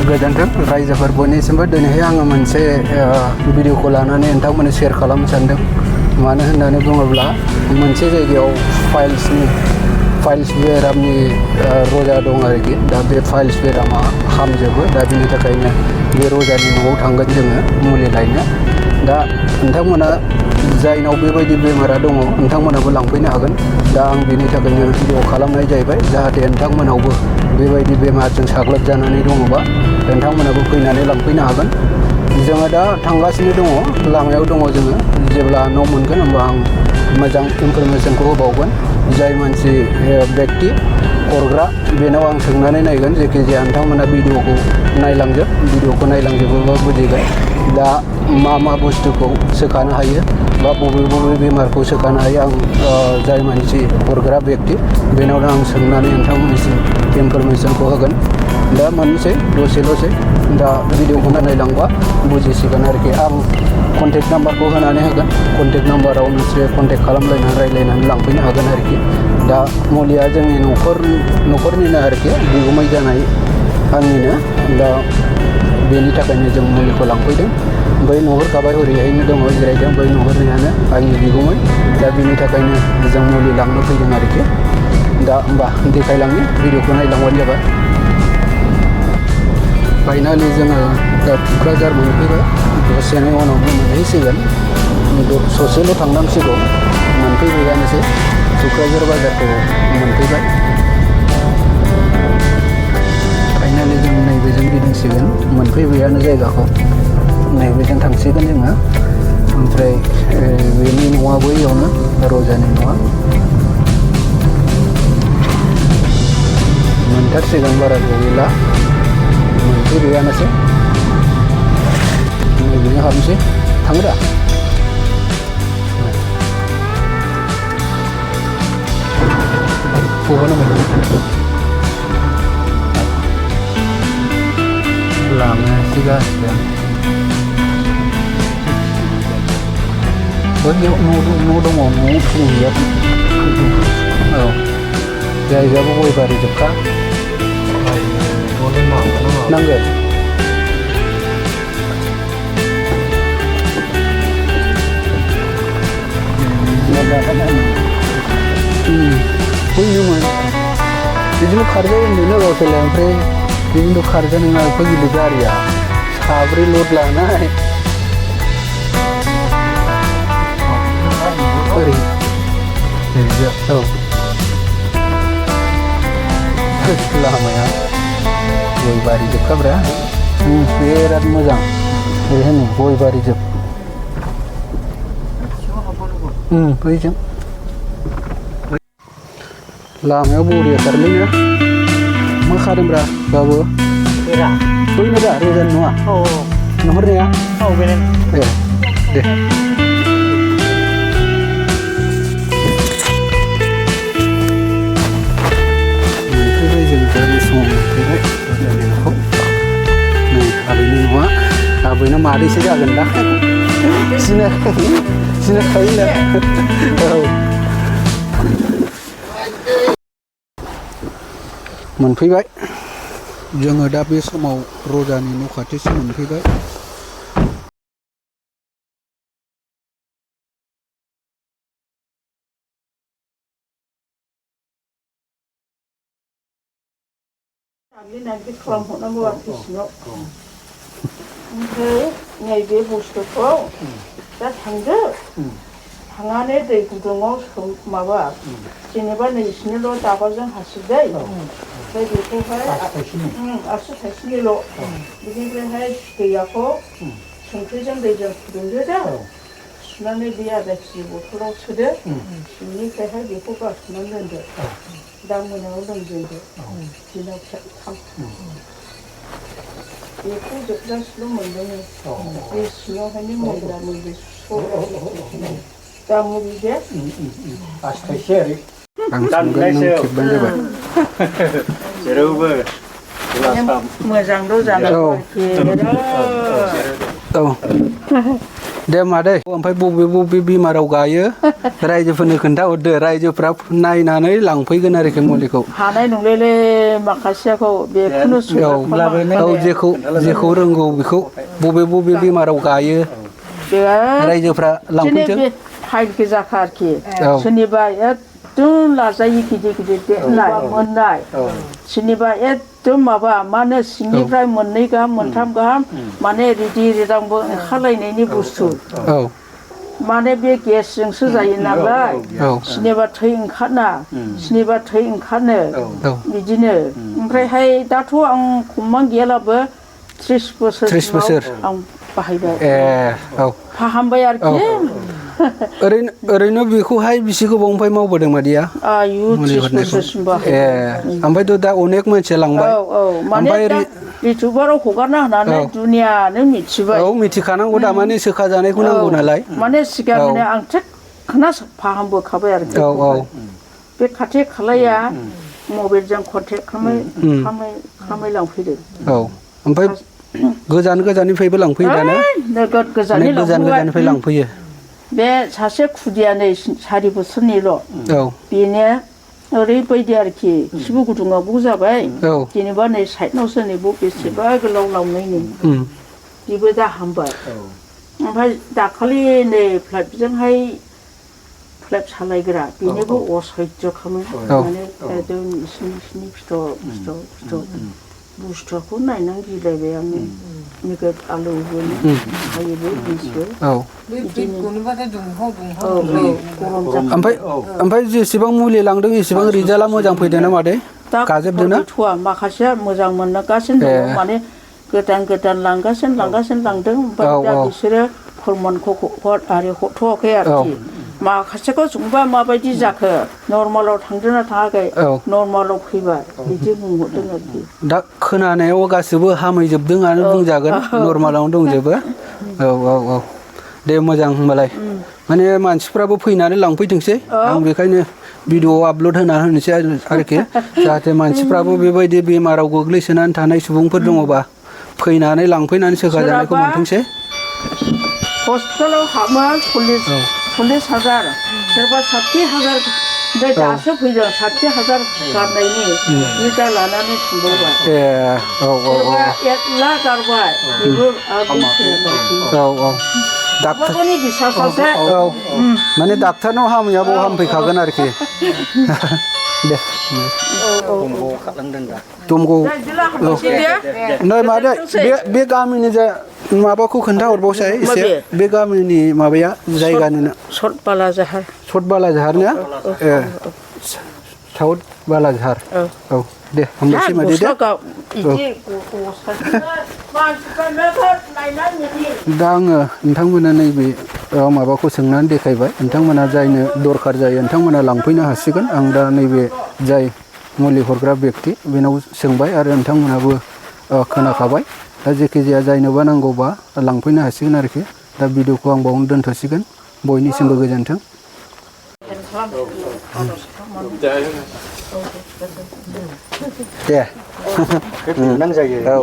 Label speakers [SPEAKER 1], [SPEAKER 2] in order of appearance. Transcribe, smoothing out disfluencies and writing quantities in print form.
[SPEAKER 1] गोजोन्थों रायजोफोर बयनिसिमबो दिनैहाय आङो मोनसे भिडिअखौ लानानै नोंथांमोननो शेयार खालामनो सानदों। मानो होननानै बुङोब्ला मोनसे जायगायाव फाइल्स बेरामनि रजा दं आरोखि। दा बे फाइल्स बेरामा हामजोबो। दा बिनि थाखायनो बे रजानि न'आव थांगोन जोङो मुलि लायनो। दा नोंथांमोना जायनाव बेबायदि बेमारा दङ नोंथांमोनाबो लांफैनो हागोन। दा आं बेनि थाखायनो भिडिअ खालामनाय जाहैबाय जाहाथे नोंथांमोनावबो बेबायदि बेमारजों साग्लोबजानानै दङबा नोंथांमोनाबो फैनानै लांफैनो हागोन। जोङो दा थांगासिनो दङ, लामायाव दङ जोङो। जेब्ला न' मोनगोन होमबा आं मोजां इनफरमेसनखौ होबावगोन। जाय मानसि व्यक्ति हरग्रा बेनाव आं सोंनानै नायगोन। जायखिजाया नोंथांमोना भिडिअखौ नायलांजोबोबा बुजिगोन दा मा बुस्थुखौ सोखानो हायो बा बबे बेमारखौ सोखानो हायो। आं जाय मानसि हरग्रा व्यक्ति बेनावनो आं सोंनानै नोंथांमोननिसिम इनफरमेसनखौ होगोन। दा मोननोसै दसे दा भिडिअखौ नायलांबा बुजिसिगोन आरोखि। आं कन्टेक्ट नाम्बारखौ होनानै होगोन। कन्टेक्ट नाम्बाराव नोंसोरो कन्टेक्ट खालामलायनानै रायज्लायनानै लांफैनो हागोन आरोखि। दा मुलिया जोंनि न'खरनिनो आरोखि, बिगुमै जानाय आंनिनो। दा बेनि थाखायनो जों मुलिखौ लांफैदों। बै नुहुरखाबाय हरैहायनो दङ जिरायदों, बै नुहुरनायानो आंनि बिगुमै। दा बिनि थाखायनो जों मुलि लांनो फैदों आरोखि। दा होमबा देखायलांनि, भिडिअखौ नायलांबानो जाबाय। फाइनालि जोङो दा क'क्राझार मोनफैबाय। दसेनि उनावनो मोनहैसिगोन। ससेल' थांनांसिगौ, मोनफैबायानोसै। क'क्राझार बाजारखौ मोनफैबाय। फाइनालि जों नैबेजों गिदिंसिगोन, मोनफैबायानो जायगाखौ। नैबेजों थांसिगोन जोङो। ओमफ्राय बेनि न'आ बैयावनो, रजानि न'आ। मोनथारसिगोन बारा गैला, मोनफैबायानोसै। नैबेजों हाबनोसै, थाङो दा? लामाया एसे गाज्रि। बैयाव न' दङ, न'आव फुंहैया। औ, जायगायाबो गय बारि जोबखा। नांगोन फैयोमोन बिदिनो खारजायो होनदोंनो गावसोरलाय। ओमफ्राय बिदिनोथ' खारजानाय नङा फैयो गारिया, 3 ल'ड लानाय। ओरै औ, लामाया गय बारि जोबखाब्रा। बिराद मोजां। ओरैहाय नै गय बारि जोब। बैजों लामायाव बरियाथारलैनो। मा खादोंब्रा बाबु? बैनो दा रजानि नङा? नुहुरनाया? ए दे। मोनफैबाय जों दा बे समाव मोनफैबाय रजानि न'खौ। नै आबैनि न'आ। आबैना मादैसो जागोन दा। सिनायखायो ना? औ, मोनफैबाय जोङो दा बे समाव रजानि न' खाथिसिम मोनफैबाय।
[SPEAKER 2] खालामहरनांगौ आरोखि सिङाव। ओमफ्राय नैबे बुस्थुखौ दा थांदो, थांनानै दै गुदुङाव माबा जेनेबा नैसिनिल' दाबाजों हासिबदै। ओमफ्राय बेखौहाय आसि थाइसेनिल'। बिनिफ्रायहाय दैयाखौ संख्रिजों दैजों फुदुंदो दा। सुनानै बे आधा केजि बथलाव सोदो। बिनिफ्रायहाय बेखौ गारसोमनानै दोनदो। दा मोनायाव लोंजेनदो। दिनाव खेबथाम। बेखौ जोबजासेल' मोनलोङो। बे सिङावहायनो मैला मैलि सुस्र'जोबो। दा मुलि दे।
[SPEAKER 3] आसि थाइसे ओरै
[SPEAKER 1] आं सोंगोन, नों खेबबानो जाबाय।
[SPEAKER 3] जेरावबो
[SPEAKER 2] मोजांल' जानांगौ आरोखि।
[SPEAKER 1] औ, दे मादै ओमफ्राय बबे बेमाराव गायो रायजोफोरनो खोन्थाहरदो रायजोफ्रा नायनानै लांफैगोन आरोखि मुलिखौ
[SPEAKER 2] हानाय नंलेले माखासेखौ बेखौनो
[SPEAKER 1] औ जेखौ रोंगौ बेखौ बबे बेमाराव गायो रायजोफ्रा लांफैथों
[SPEAKER 2] हाइट गोजाखा आरोखि
[SPEAKER 1] औ
[SPEAKER 2] सोरनिबा एकदम लाजायो गिदिर देरनाय मोननाय सोरनिबा एकदम माबा मा होनो सिंनिफ्राय मोननै गाहाम मोनथाम गाहाम माने रिदि रिदांबो ओंखारलायनायनि बुस्थु माने बे गेसजोंसो जायो नालाय सोरनिबा थै ओंखारना सोरनिबा थै ओंखारनो बिदिनो ओमफ्रायहाय दाथ' आं खममान गैयालाबो 30 बोसोर आं बाहायबाय फाहामबाय आरोखि
[SPEAKER 1] ओरैनो बेखौहाय बेसे गोबावनिफ्राय मावबोदों मादैया
[SPEAKER 2] आयु 30 बोसोरसिम बाहायबाय
[SPEAKER 1] ओमफ्रायथ' दा अनेक मानसिया लांबाय
[SPEAKER 2] माने इउटुबाराव हगारना होनानै दुनियानो मिथिबाय
[SPEAKER 1] औ मिथिखानांगौ दा माने सोखा जानायखौ नांगौ नालाय
[SPEAKER 2] माने सिगांनो आं थिगखौनो फाहामबोखाबाय आरोखि बे खाथि खालाया मबाइलजों कन्टेक्ट खालामै लांफैदों
[SPEAKER 1] औ ओमफ्राय गोजाननिफ्रायबो लांफैयो दाना
[SPEAKER 2] नोगोद
[SPEAKER 1] गोजाननिफ्राय लांफैयो
[SPEAKER 2] बे सासे खुदियानै 4 बोसोरनिल' बेनो ओरैबायदि आरोखि खिबु गुदुङावबो जाबाय जेनेबा नै साइडनावसो नै बेसेबा गोलाव लावनायनि बेबो दा हामबाय ओमफ्राय दाखालि नै फ्लाइटजोंहाय फ्लाइट सालायग्रा बेनोबो असह्य खामोन माने एकदम इसिनि फिथर बुस्थुखौ नायनानै गिलायबाय आङो नोगोद आलौबो हायोबो बिसबो
[SPEAKER 1] ओमफ्राय जेसेबां मुलि लांदों एसेबां रिजाल्टआ मोजां फैदों ना मादै गाजोबदों ना
[SPEAKER 2] माखासेया मोजां मोनगासिनो दङ माने गोदान लांगासिनो लांदों ओमफ्राय दा बिसोरो फरमानखौ हरथ'वाखै आरोखि माखासेखौ सोंबा माबायदि जाखो नर्मालाव थांदोंना थाङाखै नर्मालाव फैबाय बिदि बुंहरदों आरोखि
[SPEAKER 1] दा खोनानायाव गासिबो हामैजोबदोंआनो बुंजागोन नर्मालावनो दंजोबो औ दे मोजां होनबालाय माने मानसिफ्राबो फैनानै लांफैथोंसै आं बेखायनो भिडिअ आपल'ड होना होनोसै आरोखि जाहाथे मानसिफ्राबो बेबायदि बेमाराव गोग्लैसोनानै थानाय सुबुंफोर दङबा फैनानै लांफैनानै सोखाजानायखौ मोनथोंसै
[SPEAKER 2] हस्पिटालाव हाबो 40,000 सोरबा 60,000 ओमफ्राय दासो फैदों 60,000 गारनायनि बिदा लानानै थांबावबाय सोरबा 1 लाख गारबाय बेबो डाक्टारनि बिसासासो
[SPEAKER 1] माने डाक्टारनाव हामैया बाव हामफैखागोन आरोखि दे दमगौ नै मादै बे गामिनि माबाखौ खोन्थाहरबावसै एसे बे गामिनि माबाया जायगानि
[SPEAKER 2] सत बालाझार
[SPEAKER 1] ना साउथ बालाझार औ दे हामबायसै मादै दे दा आङो नोंथांमोना नैबे माबाखौ सोंनानै देखायबाय नोंथांमोना जायनो दरखार जायो नोंथांमोना लांफैनो हासिगोन आं दा नैबे जाय मुलि हरग्रा बेक्ति बेनाव सोंबाय आरो नोंथांमोनाबो खोनाखाबाय दा जेखिजाया जायनोबा नांगौबा लांफैनो हासिगोन आरोखि दा भिडिअखौ आं बावनो दोनथ'सिगोन बयनिसिमबो गोजोन्थों दे
[SPEAKER 3] जायो
[SPEAKER 1] औ